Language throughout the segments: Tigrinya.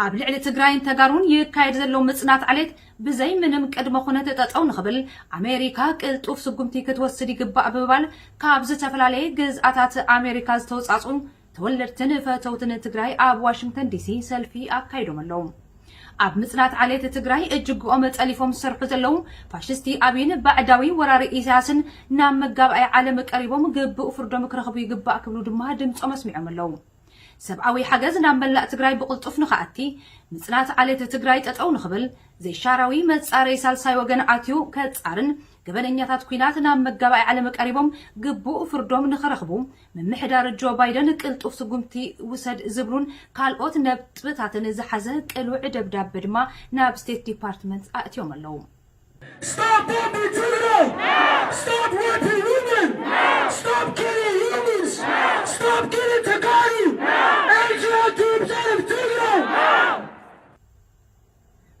ኣብ ልዕሊ ትግራይን ተጋሩን ይካየድ ዘሎ ምጽናት ዓሌት ብዘይ ምንም ቅድመ ኩነት ጠጠው ንኽብል ኣሜሪካ ቅልጡፍ ስጉምቲ ክትወስድ ይግባእ ብምባል ካብ ዝተፈላለየ ግዝኣታት ኣሜሪካ ዝተውጻጹ ተወለድትን ፈተውትን ትግራይ ኣብ ዋሽንግተን ዲሲ ሰልፊ ኣካይዶም ኣለዉ። ኣብ ምጽናት ዓሌት ትግራይ እጅግኦም ጸሊፎም ዝሰርሑ ዘለዉ ፋሽስቲ ኣብይን ባዕዳዊ ወራሪ ኢሳያስን ናብ መጋባኣይ ዓለም ቀሪቦም ግቡእ ፍርዶም ክረኽቡ ይግባእ ክብሉ ድማ ድምጾም ኣስሚዖም ኣለዉ። ሰብኣዊ ሓገዝ ናብ መላእ ትግራይ ብቕልጡፍ ንኽኣቲ፣ ምጽናት ዓሌት ትግራይ ጠጠው ንኽብል፣ ዘይሻራዊ መጻረይ ሳልሳይ ወገን ኣትዩ ከጻርን ገበነኛታት ኲናት ናብ መጋባኣይ ዓለም ቀሪቦም ግቡእ ፍርዶም ንኽረኽቡ ምምሕዳር ጆ ባይደን ቅልጡፍ ስጉምቲ ውሰድ ዝብሉን ካልኦት ነጥብታትን ዝሓዘ ቅሉዕ ደብዳበ ድማ ናብ ስቴት ዲፓርትመንት ኣእትዮም ኣለዉ። Stop bombing Tigray! Stop raping women! Stop killing humans! Stop killing Tagari! Eighty-eight troops out of Tigray!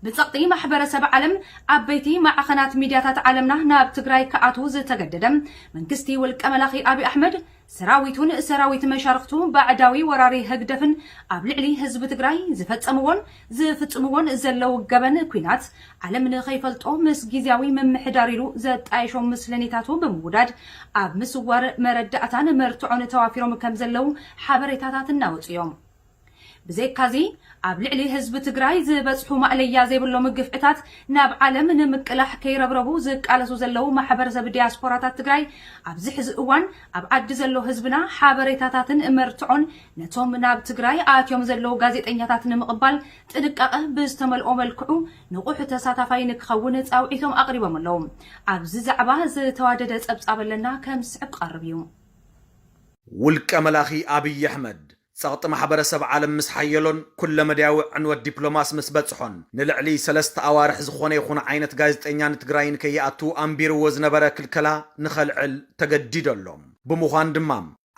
ብጸቕጢ ማሕበረሰብ ዓለም ዓበይቲ ማዕኸናት ሚድያታት ዓለምና ናብ ትግራይ ክኣትዉ ዝተገደደ መንግስቲ ውልቀ መላኺ ኣብይ ኣሕመድ ሰራዊቱን ሰራዊት መሻርኽቱ ባዕዳዊ ወራሪ ህግደፍን ኣብ ልዕሊ ህዝቢ ትግራይ ዝፈጸምዎን ዝፍጽምዎን ዘለዉ ገበን ኲናት ዓለም ንኸይፈልጦ ምስ ግዝያዊ ምምሕዳር ኢሉ ዘጣየሾም ምስለኔታቱ ብምውዳድ ኣብ ምስዋር መረዳእታን መርትዖን ተዋፊሮም ከም ዘለዉ ሓበሬታታት እናወፁ እዮም። ብዘይካዚ ኣብ ልዕሊ ህዝቢ ትግራይ ዝበፅሑ ማእለያ ዘይብሎም ግፍዕታት ናብ ዓለም ንምቅላሕ ከይረብረቡ ዝቃለሱ ዘለዉ ማሕበረሰብ ዲያስፖራታት ትግራይ ኣብዚ ሕዚ እዋን ኣብ ዓዲ ዘሎ ህዝብና ሓበሬታታትን መርትዖን ነቶም ናብ ትግራይ ኣትዮም ዘለዉ ጋዜጠኛታት ንምቕባል ጥንቃቐ ብዝተመልኦ መልክዑ ንቑሕ ተሳታፋይ ንክኸውን ፃውዒቶም ኣቕሪቦም ኣለዉ። ኣብዚ ዛዕባ ዝተዋደደ ፀብፃብ ኣለና ከም ዝስዕብ ክቐርብ እዩ። ውልቀ መላኺ ኣብይ ኣሕመድ ጸቕጢ ማሕበረሰብ ዓለም ምስ ሓየሎን ኩለመዳያዊ ዕንወት ዲፕሎማሲ ምስ በጽሖን ንልዕሊ ሰለስተ ኣዋርሕ ዝኾነ ይኹን ዓይነት ጋዜጠኛ ንትግራይ ንከይኣቱ ኣንቢርዎ ዝነበረ ክልከላ ንኸልዕል ተገዲዶ ኣሎ። ብምዃን ድማ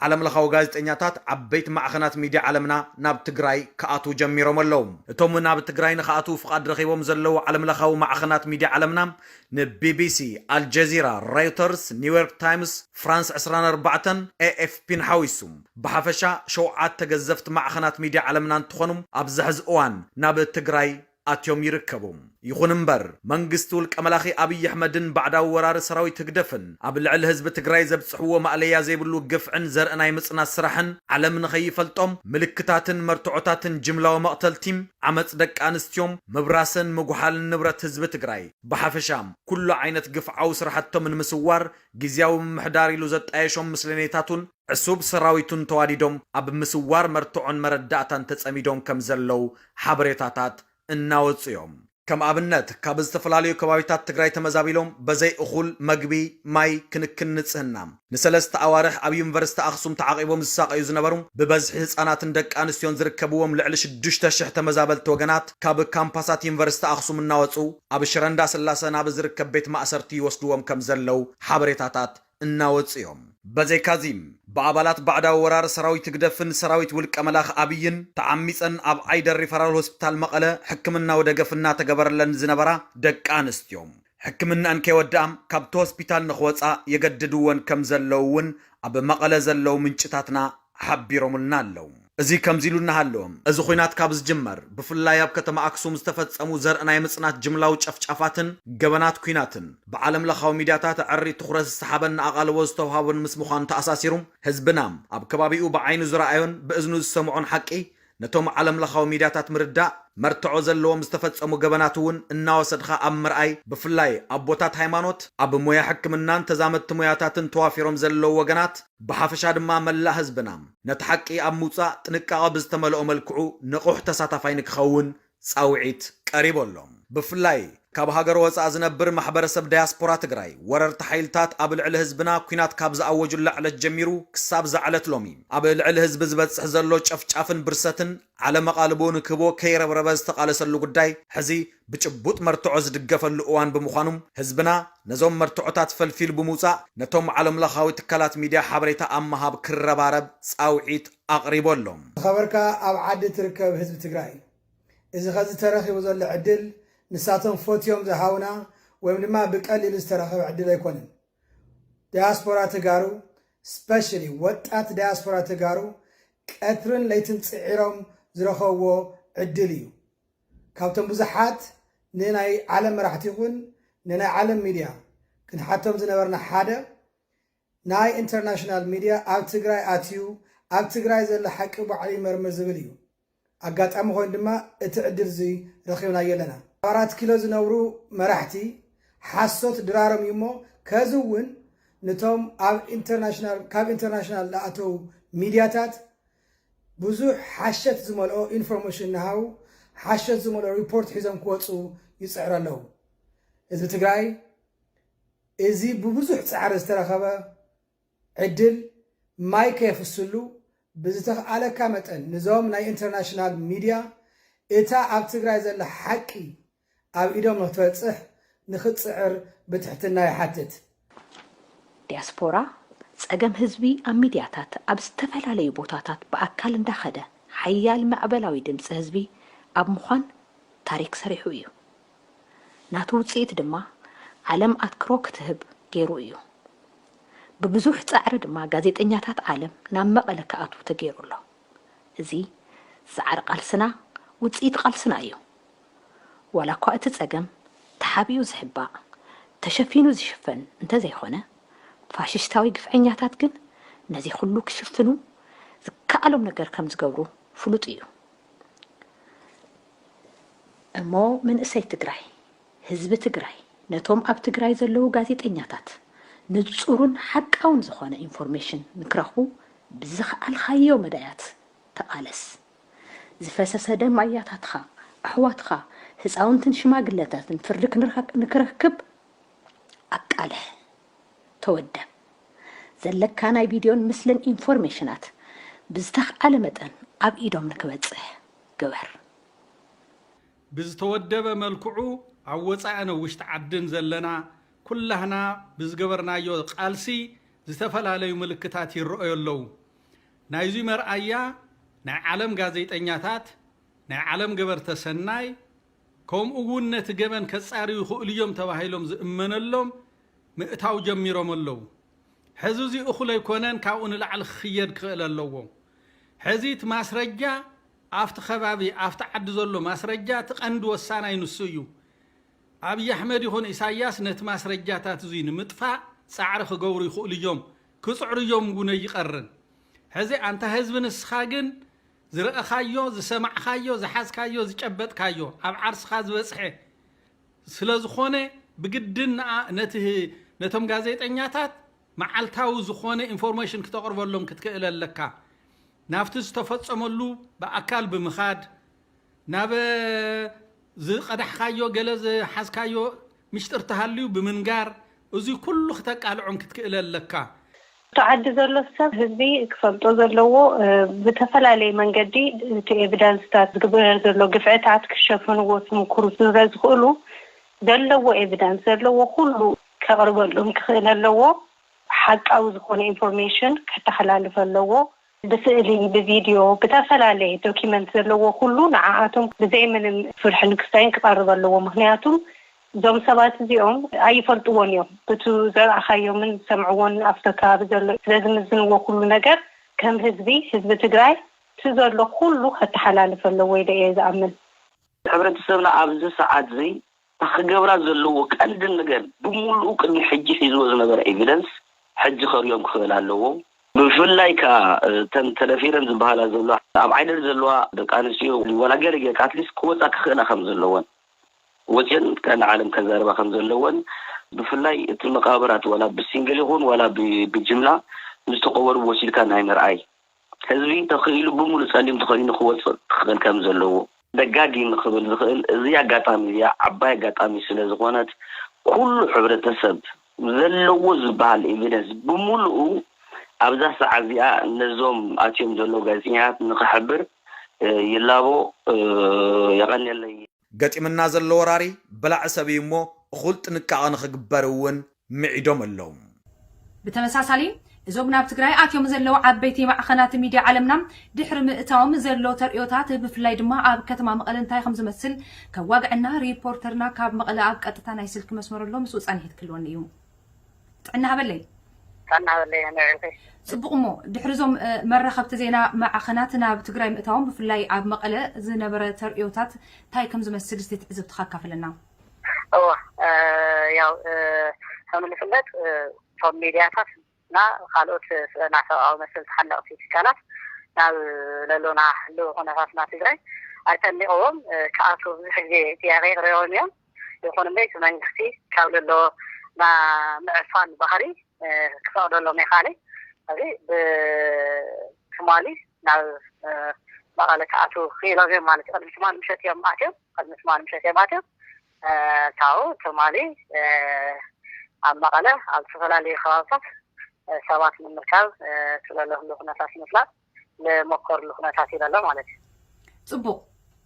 ዓለምለኻዊ ጋዜጠኛታት ዓበይቲ ማዕኸናት ሚድያ ዓለምና ናብ ትግራይ ክኣትዉ ጀሚሮም ኣለዉ። እቶም ናብ ትግራይ ንኽኣትዉ ፍቓድ ረኺቦም ዘለዉ ዓለምለኻዊ ማዕኸናት ሚድያ ዓለምና ን ቢቢሲ፣ ኣልጀዚራ፣ ሮይተርስ፣ ኒውዮርክ ታይምስ፣ ፍራንስ ዕስራን ኣርባዕተን፣ ኤኤፍፒን ሓዊሱ ብሓፈሻ ሸውዓተ ገዘፍቲ ማዕኸናት ሚድያ ዓለምና እንትኾኑ ኣብዚ ሕዚ እዋን ናብ ትግራይ ኣትዮም ይርከቡ። ይኹን እምበር መንግስቲ ውልቀ መላኺ ኣብይ ኣሕመድን ባዕዳዊ ወራሪ ሰራዊት ህግደፍን ኣብ ልዕሊ ህዝቢ ትግራይ ዘብፅሕዎ ማእለያ ዘይብሉ ግፍዕን ዘርኢ ናይ ምፅናት ስራሕን ዓለም ንኸይፈልጦም ምልክታትን መርትዖታትን ጅምላዊ መቕተልቲ፣ ዓመፅ ደቂ ኣንስትዮን ምብራስን ምጉሓልን ንብረት ህዝቢ ትግራይ ብሓፈሻ ኩሉ ዓይነት ግፍዓዊ ስራሕቶም ንምስዋር ግዝያዊ ምምሕዳር ኢሉ ዘጣየሾም ምስለኔታቱን ዕሱብ ሰራዊቱን ተዋዲዶም ኣብ ምስዋር መርትዖን መረዳእታን ተፀሚዶም ከም ዘለዉ ሓበሬታታት እናወፁ እዮም። ከም ኣብነት ካብ ዝተፈላለዩ ከባቢታት ትግራይ ተመዛቢሎም በዘይ እኹል መግቢ፣ ማይ፣ ክንክን ንፅህና ንሰለስተ ኣዋርሕ ኣብ ዩኒቨርሲቲ ኣኽሱም ተዓቒቦም ዝሳቐዩ ዝነበሩ ብበዝሒ ህፃናትን ደቂ ኣንስትዮን ዝርከብዎም ልዕሊ ሽዱሽተ ሽሕ ተመዛበልቲ ወገናት ካብ ካምፓሳት ዩኒቨርሲቲ ኣኽሱም እናወፁ ኣብ ሽረ እንዳስላሰ ናብ ዝርከብ ቤት ማእሰርቲ ይወስድዎም ከም ዘለዉ ሓበሬታታት እናወፁ እዮም። በዘይካዚ ብኣባላት ባዕዳዊ ወራር ሰራዊት ህግደፍን ሰራዊት ውልቀ መላኽ ኣብይን ተዓሚፀን ኣብ ዓይደር ሪፈራል ሆስፒታል መቐለ ሕክምናዊ ደገፍ እናተገበረለን ዝነበራ ደቂ ኣንስትዮ ሕክምናን ከይወድኣም ካብቲ ሆስፒታል ንኽወፃ የገድድወን ከም ዘለዉ እውን ኣብ መቐለ ዘለዉ ምንጭታትና ሓቢሮምልና ኣለዉ። እዚ ከምዚ ኢሉ እናሃለወ እዚ ኹናት ካብ ዝጅመር ብፍላይ ኣብ ከተማ ኣክሱም ዝተፈፀሙ ዘርኢ ናይ ምፅናት ጅምላዊ ጨፍጫፋትን ገበናት ኲናትን ብዓለም ለኻዊ ሚድያታት ኣዕሪ ትኹረት ዝሰሓበን ኣቓልቦ ዝተውሃቦን ምስ ምዃኑ ተኣሳሲሩ ህዝብና ኣብ ከባቢኡ ብዓይኑ ዝረኣዮን ብእዝኑ ዝሰምዖን ሓቂ ነቶም ዓለም ለኻዊ ሚድያታት ምርዳእ መርትዖ ዘለዎም ዝተፈፀሙ ገበናት እውን እናወሰድኻ ኣብ ምርኣይ ብፍላይ ኣቦታት ሃይማኖት ኣብ ሞያ ሕክምናን ተዛመድቲ ሞያታትን ተዋፊሮም ዘለዉ ወገናት ብሓፈሻ ድማ መላእ ህዝብና ነቲ ሓቂ ኣብ ምውፃእ ጥንቃቐ ብዝተመልኦ መልክዑ ንቑሕ ተሳታፋይ ንክኸውን ፃውዒት ቀሪቡ ኣሎ። ብፍላይ ካብ ሃገር ወፃኢ ዝነብር ማሕበረሰብ ዳያስፖራ ትግራይ ወረርቲ ሓይልታት ኣብ ልዕሊ ህዝብና ኲናት ካብ ዝኣወጁላ ዕለት ጀሚሩ ክሳብ እዛ ዕለት ሎሚ ኣብ ልዕሊ ህዝቢ ዝበፅሕ ዘሎ ጨፍጫፍን ብርሰትን ዓለም ኣቓልቦ ንክህቦ ከይረብረበ ዝተቓለሰሉ ጉዳይ ሕዚ ብጭቡጥ መርትዖ ዝድገፈሉ እዋን ብምዃኑ ህዝብና ነዞም መርትዖታት ፈልፊሉ ብምውፃእ ነቶም ዓለምለኻዊ ትካላት ሚድያ ሓበሬታ ኣብ ምሃብ ክረባረብ ፃውዒት ኣቕሪቡ ኣሎ። ዝኸበርካ ኣብ ዓዲ ትርከብ ህዝቢ ትግራይ፣ እዚ ኸዚ ተረኺቡ ዘሎ ዕድል ንሳቶም ፈትዮም ዝሃቡና ወይም ድማ ብቀሊሉ ዝተረኸበ ዕድል ኣይኮነን። ዳያስፖራ ተጋሩ፣ ስፐሻሊ ወጣት ዳያስፖራ ተጋሩ ቀትርን ለይትን ፅዒሮም ዝረኸብዎ ዕድል እዩ። ካብቶም ብዙሓት ንናይ ዓለም መራሕቲ ይኹን ንናይ ዓለም ሚድያ ክንሓቶም ዝነበርና ሓደ፣ ናይ ኢንተርናሽናል ሚድያ ኣብ ትግራይ ኣትዩ ኣብ ትግራይ ዘሎ ሓቂ ባዕሉ ይመርምር ዝብል እዩ። ኣጋጣሚ ኮይኑ ድማ እቲ ዕድል እዚ ረኺብናዮ ኣለና። ኣብ ኣራት ኪሎ ዝነብሩ መራሕቲ ሓሶት ድራሮም እዩ እሞ፣ ከዚ እውን ነቶም ኣብ ኢንተርናሽናል ካብ ኢንተርናሽናል ዝኣተው ሚድያታት ብዙሕ ሓሸት ዝመልኦ ኢንፎርሜሽን እናሃቡ ሓሸት ዝመልኦ ሪፖርት ሒዞም ክወፁ ይፅዕሩ ኣለዉ። ህዝቢ ትግራይ እዚ ብብዙሕ ፃዕሪ ዝተረኸበ ዕድል ማይ ከየፍስሉ ብዝተኽኣለካ መጠን ንዞም ናይ ኢንተርናሽናል ሚድያ እታ ኣብ ትግራይ ዘላ ሓቂ ኣብ ኢዶም ንክትበፅሕ ንክትፅዕር ብትሕትና ይሓትት። ዲያስፖራ ጸገም ህዝቢ ኣብ ሚድያታት ኣብ ዝተፈላለዩ ቦታታት ብኣካል እንዳኸደ ሓያል ማዕበላዊ ድምፂ ህዝቢ ኣብ ምዃን ታሪክ ሰሪሑ እዩ። ናቱ ውፅኢት ድማ ዓለም ኣትክሮ ክትህብ ገይሩ እዩ። ብብዙሕ ፃዕሪ ድማ ጋዜጠኛታት ዓለም ናብ መቐለ ክኣትዉ ተገይሩ ኣሎ። እዚ ፃዕሪ ቃልስና ውፅኢት ቃልስና እዩ። ዋላ እኳ እቲ ፀገም ተሓቢኡ ዝሕባእ ተሸፊኑ ዝሽፈን እንተዘይኾነ ፋሽስታዊ ግፍዐኛታት ግን ነዚ ኩሉ ክሽፍኑ ዝከኣሎም ነገር ከም ዝገብሩ ፍሉጥ እዩ። እሞ መንእሰይ ትግራይ፣ ህዝቢ ትግራይ ነቶም ኣብ ትግራይ ዘለዉ ጋዜጠኛታት ንፁሩን ሓቃውን ዝኾነ ኢንፎርሜሽን ንክረኽቡ ብዝኸኣልኻዮ መዳያት ተቓለስ። ዝፈሰሰ ደም ኣያታትኻ፣ ኣሕዋትኻ፣ ህፃውንትን ሽማግለታትን ፍርዲ ክንረክ- ንክረክብ ኣቃልሕ፣ ተወደብ። ዘለካ ናይ ቪድዮን ምስልን ኢንፎርሜሽናት ብዝተኽኣለ መጠን ኣብ ኢዶም ንክበፅሕ ግበር። ብዝተወደበ መልክዑ ኣብ ወፃእን ውሽጢ ዓድን ዘለና ኩላህና ብዝገበርናዮ ቃልሲ ዝተፈላለዩ ምልክታት ይረኣዩ ኣለዉ። ናይዚ መርኣያ ናይ ዓለም ጋዜጠኛታት፣ ናይ ዓለም ገበርተ ሰናይ፣ ከምኡ እውን ነቲ ገበን ከፃርዩ ይኽእሉ እዮም ተባሂሎም ዝእመነሎም ምእታው ጀሚሮም ኣለዉ። ሕዚ እዚ እኹል ኣይኮነን፣ ካብኡ ንላዕሊ ክኽየድ ክኽእል ኣለዎ። ሕዚ እቲ ማስረጃ ኣብቲ ከባቢ ኣብቲ ዓዲ ዘሎ ማስረጃ እቲ ቀንዲ ወሳናይ ንሱ እዩ። ኣብይ ኣሕመድ ይኹን ኢሳያስ ነቲ ማስረጃታት እዙይ ንምጥፋእ ፃዕሪ ክገብሩ ይኽእሉ እዮም፣ ክፅዕሩ እዮም እውን ኣይቀርን። ሕዚ ኣንታ ህዝቢ ንስኻ ግን ዝረእኻዮ፣ ዝሰማዕኻዮ፣ ዝሓዝካዮ፣ ዝጨበጥካዮ ኣብ ዓርስኻ ዝበፅሐ ስለ ዝኾነ ብግድን ንኣ ነቲ ነቶም ጋዜጠኛታት መዓልታዊ ዝኾነ ኢንፎርሜሽን ክተቕርበሎም ክትክእል ኣለካ። ናብቲ ዝተፈጸመሉ ብኣካል ብምኻድ ናብ ዝቐዳሕካዮ ገለ ዝሓዝካዮ ምሽጥር ተሃልዩ ብምንጋር እዚ ኩሉ ክተቃልዖም ክትክእል ኣለካ። እቲ ዓዲ ዘሎ ሰብ ህዝቢ ክፈልጦ ዘለዎ ብተፈላለየ መንገዲ እቲ ኤቪደንስታት ዝግበር ዘሎ ግፍዕታት ክሸፍንዎ ዝምክሩ ስለ ዝኽእሉ ዘለዎ ኤቪደንስ ዘለዎ ኩሉ ከቕርበሎም ክኽእል ኣለዎ። ሓቃዊ ዝኾነ ኢንፎርሜሽን ከተሓላልፍ ኣለዎ። ብስእሊ ብቪድዮ ብተፈላለየ ዶኪመንት ዘለዎ ኩሉ ንዓኣቶም ብዘይ ምንም ፍርሒ ንክሳይን ክቐርብ ኣለዎ። ምክንያቱም እዞም ሰባት እዚኦም ኣይፈልጥዎን እዮም። ብቱ ዘርኣኻዮምን ዝሰምዕዎን ኣብቲ ከባቢ ዘሎ ስለ ዝምዝንዎ ኩሉ ነገር ከም ህዝቢ ህዝቢ ትግራይ እቲ ዘሎ ኩሉ ከተሓላልፍ ኣለዎ ኢለ እየ ዝኣምን። ሕብረተሰብና ኣብዚ ሰዓት እዚ ክገብራ ዘለዎ ቀንድን ነገር ብምሉኡ ቅድሚ ሕጂ ሒዝዎ ዝነበረ ኤቪደንስ ሕጂ ከርእዮም ክኽእል ኣለዎ። ብፍላይ ከኣ እተን ተደፊረን ዝበሃላ ዘለዋ ኣብ ዓይደር ዘለዋ ደቂ ኣንስትዮ ዋላ ገለ ጌርካ ኣትሊስት ክወፃ ክኽእላ ከም ዘለወን ወፅየን ከ ንዓለም ከዛርባ ከም ዘለወን ብፍላይ እቲ መቃብራት ዋላ ብሲንግል ይኹን ዋላ ብጅምላ ምስ ተቆበሩ ወሲድካ ናይ ምርኣይ ህዝቢ ተኽኢሉ ብምሉእ ፀሊም ተኸዲኑ ክወፅእ ክኽእል ከም ዘለዎ ደጋጊመ ክብል ዝኽእል እዚ ኣጋጣሚ እዚኣ ዓባይ ኣጋጣሚ ስለ ዝኾነት ኩሉ ሕብረተሰብ ዘለዎ ዝበሃል ኤቪደንስ ብምሉኡ ኣብዛ ሰዓት እዚኣ ነዞም ኣትዮም ዘለዉ ጋዜጠኛታት ንኽሕብር ይላቦ። የቐንየለይ። ገጢምና ዘሎ ወራሪ በላዒ ሰብ እዩ እሞ እኹል ጥንቃቐ ንኽግበር እውን ምዒዶም ኣለዉ። ብተመሳሳሊ እዞም ናብ ትግራይ ኣትዮም ዘለዉ ዓበይቲ ማዕኸናት ሚድያ ዓለምና ድሕሪ ምእታዎም ዘሎ ተርእዮታት ብፍላይ ድማ ኣብ ከተማ መቐለ እንታይ ከም ዝመስል ከዋግዐና ሪፖርተርና ካብ መቐለ ኣብ ቀጥታ ናይ ስልኪ መስመር ኣሎ ምስኡ ፃንሒት ክህልወኒ እዩ። ጥዕና ሃበለይ። ጥዕና ሃበለይ ንዕልከይ። ጽቡቕ። እሞ ድሕሪ እዞም መራኸብቲ ዜና ማዕኸናት ናብ ትግራይ ምእታዎም፣ ብፍላይ ኣብ መቐለ ዝነበረ ተርእዮታት እንታይ ከም ዝመስል እስቲ ትዕዝብትኻ ኣካፍለና። እወ፣ ያው ከም ዝፍለጥ እቶም ሚድያታት እና ካልኦት ናይ ሰብኣዊ መሰል ተሓለቕቲ ትካላት ናብ ለሎና ህልው ኩነታትና ትግራይ ኣይተኒቕዎም ክኣትዉ ብዙሕ ግዜ ጥያቄ የቕሪቦም እዮም። ይኹን እምበይ እቲ መንግስቲ ካብ ለሎ ምዕፋን ባህሪ ክፈቕደሎም ይኻእል። እዚ ብትማሊ ናብ መቐለ ክኣትዉ ክኢሎም እዮም ማለት እዩ። ቅድሚ ትማሊ ምሸት እዮም ኣትዮም፣ ቅድሚ ትማሊ ምሸት እዮም ኣትዮም። ካብኡ ትማሊ ኣብ መቐለ ኣብ ዝተፈላለዩ ከባብታት ሰባት ንምርካብ ስለለህሉ ኩነታት ንምፍላጥ ዝመከርሉ ኩነታት እዩ ዘሎ ማለት እዩ። ጽቡቕ።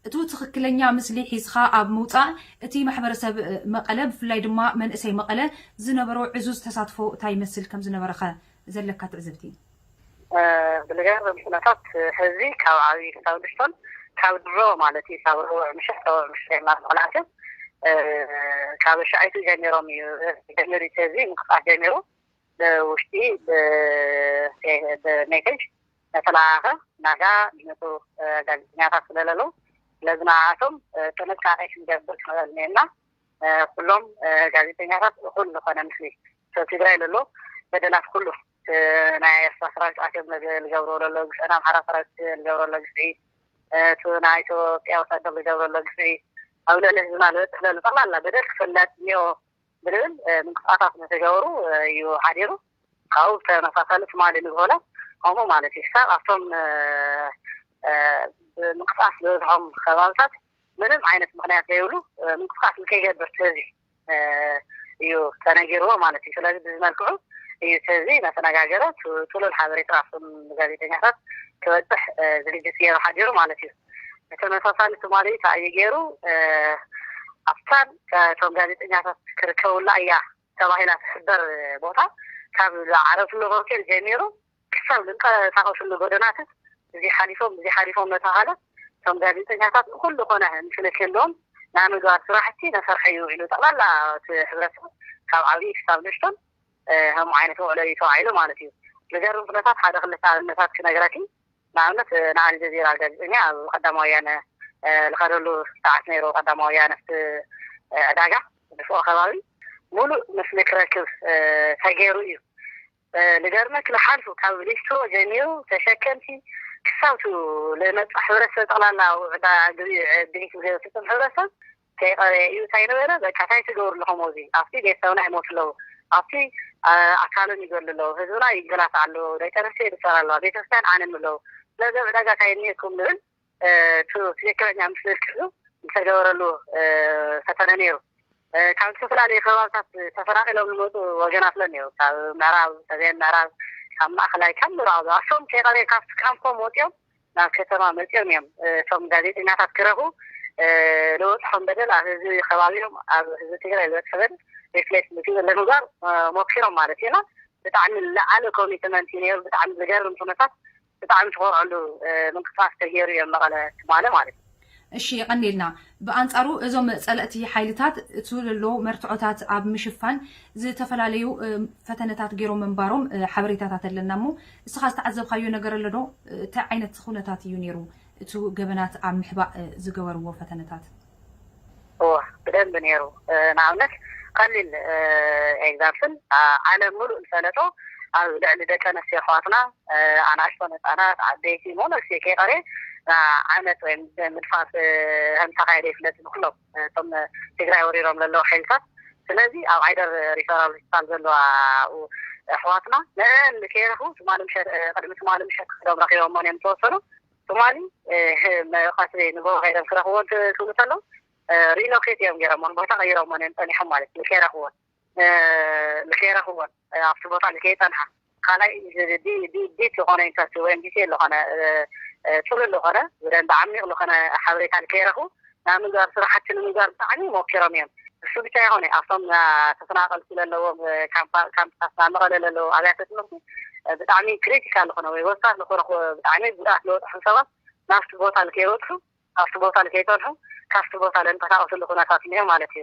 እቲ ትኽክለኛ ምስሊ ሒዝኻ ኣብ ምውጻእ እቲ ማሕበረሰብ መቐለ፣ ብፍላይ ድማ መንእሰይ መቐለ ዝነበሮ ዕዙዝ ተሳትፎ እንታይ ይመስል ከም ዝነበረኸ ዘለካ ትዕዝብቲ? ብልገርም ኩነታት ህዝቢ ካብ ዓብዪ ክሳብ ንእሽቶን ካብ ድሮ ማለት እዩ ካብ ረቡዕ ምሸት ረቡዕ ምሸት እናተቆላዕትን ካብ ሻይቱ ጀሚሮም እዩ ጀሚሩ እቲ ህዝቢ ምንቅስቃስ ጀሚሩ ብውሽጢ ብሜሴጅ ነተለኣኸ ናጋ ዝመፁ ጋዜጠኛታት ስለለለዉ ስለዚ ንኣቶም ጥንቃቄ ክንገብር ክንኽእል እኒአና ኩሎም ጋዜጠኛታት እኹል ዝኾነ ምስሊ ሰብ ትግራይ ለሎ በደላት ኩሉ ናይ ኤርትራ ሰራዊት ኣትዮም ዝገብሮ ለሎ ግፍዒ ናይ ኣምሓራ ሰራዊት ዝገብሮ ሎ ግፍዒ እቲ ናይ ኢትዮጵያ ወታደር ዝገብሮ ሎ ግፍዒ ኣብ ልዕሊ ህዝብና ዝበፅሕ ዘሎ ጠቕላላ በደል ክፍለጥ እኒኦ ብልብል ምንቅስቃሳት ምተገበሩ እዩ ሓዲሩ። ካብኡ ብተመሳሳሊ ትማሊ ንግሆ ለ ከምኡ ማለት እዩ ክሳብ ኣብቶም ብምንቅስቃስ ዝበዝሖም ከባብታት ምንም ዓይነት ምክንያት ዘይብሉ ምንቅስቃስ ንከይገብር ትእዚ እዩ ተነጊርዎ ማለት እዩ። ስለዚ ብዚ መልክዑ እዩ ትእዚ መተነጋገረ ጥሉል ሓበሬታ ኣብቶም ጋዜጠኛታት ክበፅሕ ዝግጅት ገይሩ ሓዲሩ ማለት እዩ። ብተመሳሳሊ ትማሊ እንታይ እዩ ገይሩ ኣብታን እቶም ጋዜጠኛታት ክርከቡላ እያ ተባሂላ ትሕበር ቦታ ካብ ዝዓረፍሉ ሆቴል ጀሚሩ ክሳብ ዝንቀሳቀስሉ ጎደናታት እዚ ሓሊፎም እዚ ሓሊፎም እናተባሃለ እቶም ጋዜጠኛታት እኩል ዝኾነ ምስለ ክህልዎም ናይ ምግባር ስራሕቲ ነሰርሐ እዩ ኢሉ ጠቅላላ እቲ ሕብረተሰብ ካብ ዓብዪ ክሳብ ንእሽቶን ከምኡ ዓይነት ውዕሎ እዩ ተባሂሉ ማለት እዩ። ዝገርም ኩነታት ሓደ ክልተ ኣብነታት ክነግረኪ ንኣብነት ንኣልጀዚራ ጋዜጠኛ ኣብ ቀዳማዊ ወያነ ዝኸደሉ ሰዓት ነይሩ ቀዳማዊ ወያነ ኣብቲ ዕዳጋ ንፍኦ ከባቢ ሙሉእ ምስሊ ክረክብ ተገይሩ እዩ። ልገርመክ ንሓልፉ ካብ ሊስትሮ ጀሚሩ ተሸከምቲ ክሳብቱ ለመፃ ሕብረተሰብ ጠቕላላ ዕዳ ግብይት ዝፍፅም ሕብረተሰብ ከይቀረየ እዩ እንታይ ነበረ በቃ እንታይ ትገብሩ ኣለኹም እዚ ኣብቲ ቤተሰብና ይሞቱ ኣለዉ ኣብቲ ኣካሎም ይገሉ ኣለዉ ህዝብና ይገላታ ኣለዉ ደቂ ኣንስትዮ ይድፈራ ኣለዋ ቤተክርስትያን ዓነም ኣለዉ ስለዚ ዕዳጋ እንታይ እኒሄኩም ንብል ትክክለኛ ምስክር ዝተገበረሉ ፈተነ ነይሩ። ካብ ዝተፈላለዩ ከባብታት ተፈናቂሎም ዝመፁ ወገናት ለ ነይሩ ካብ ምዕራብ ሰሜን ምዕራብ ካብ ማእከላይ ካብ ምዕራብ ኣሶም ከይቀረ ካብቲ ካምፖም ወፂኦም ናብ ከተማ መፂኦም እዮም እቶም ጋዜጠኛታት ክረኹ ዝበፅሖም በደል ኣብ ህዝቢ ከባቢኦም ኣብ ህዝቢ ትግራይ ዝበፅሐ በደል ሪፍሌክት ምግበር ሞኪሮም ማለት እዩና ብጣዕሚ ዝለዓለ ኮሚትመንት እዩ ነይሩ። ብጣዕሚ ዝገርም ኩነታት ብጣዕሚ ትኾርዐሉ ምንቅስቃስ ተገይሩ እዮም መቐለ ትማሊ ማለት እዩ። እሺ የቐኒልና። ብኣንጻሩ እዞም ጸለእቲ ሓይልታት እቱ ዘሎ መርትዖታት ኣብ ምሽፋን ዝተፈላለዩ ፈተነታት ገይሮም ምንባሮም ሓበሬታታት ኣለና እሞ እስኻ ዝተዓዘብካዮ ነገር ኣሎ ዶ? እንታይ ዓይነት ኩነታት እዩ ነይሩ? እቱ ገበናት ኣብ ምሕባእ ዝገበርዎ ፈተነታት? እወ ብደንቢ ነይሩ። ንኣብነት ቀሊል ኤግዛምፕል ዓለም ሙሉእ ዝፈለጦ ኣብ ልዕሊ ደቂ ኣነስትዮ ኣሕዋትና ኣናእሽቶን ህፃናት ዓበይቲ ሞኖክሴ ከይቀርየ ዓመት ወይ ምድፋር ከምዝተካየደ ይፍለጥ ብኩሎም እቶም ትግራይ ወሪሮም ዘለዉ ሓይልታት ስለዚ ኣብ ዓይደር ሪፈራል ሆስፒታል ዘለዋ ኣብኡ ኣሕዋትና ንአን ከይረኽቡ ትማሊ ምሸት ቅድሚ ትማሊ ምሸት ክዶም ረኪቦሞ እዮም ዝተወሰኑ ትማሊ ቀትሪ ንጎ ከይዶም ክረኽቦ ክብሉ ከለዉ ሪሎኬት እዮም ገይሮሞን ቦታ ቀይሮሞን እዮም ፀኒሖም ማለት እዩ ከይረኽቦን ንከይረኽቦን ኣብቲ ቦታ ንከይፀንሓ ካልኣይ ዲት ዝኾነ ኢንተርሲ ወይም ዲቴል ዝኾነ ፅሉል ዝኾነ ብደንቢ ዓሚቕ ዝኾነ ሓበሬታ ንከይረኽቡ ናይ ምግባር ስራሕቲ ንምግባር ብጣዕሚ ሞኪሮም እዮም። እሱ ብቻ ይኾነ ኣብቶም ተፈናቀልቲ ዘለዎም ካምፕታት ናብ መቐለ ዘለዉ ኣብያተ ትምህርቲ ብጣዕሚ ክሪቲካል ዝኾነ ወይ ወሳኒ ዝኾነ ብጣዕሚ ጉድኣት ዝበፅሖም ሰባት ናብቲ ቦታ ንከይበፅሑ ካብቲ ቦታ ንከይፀንሑ ካብቲ ቦታ ለንቀሳቀስሉ ኩነታት እኒኦ ማለት እዩ።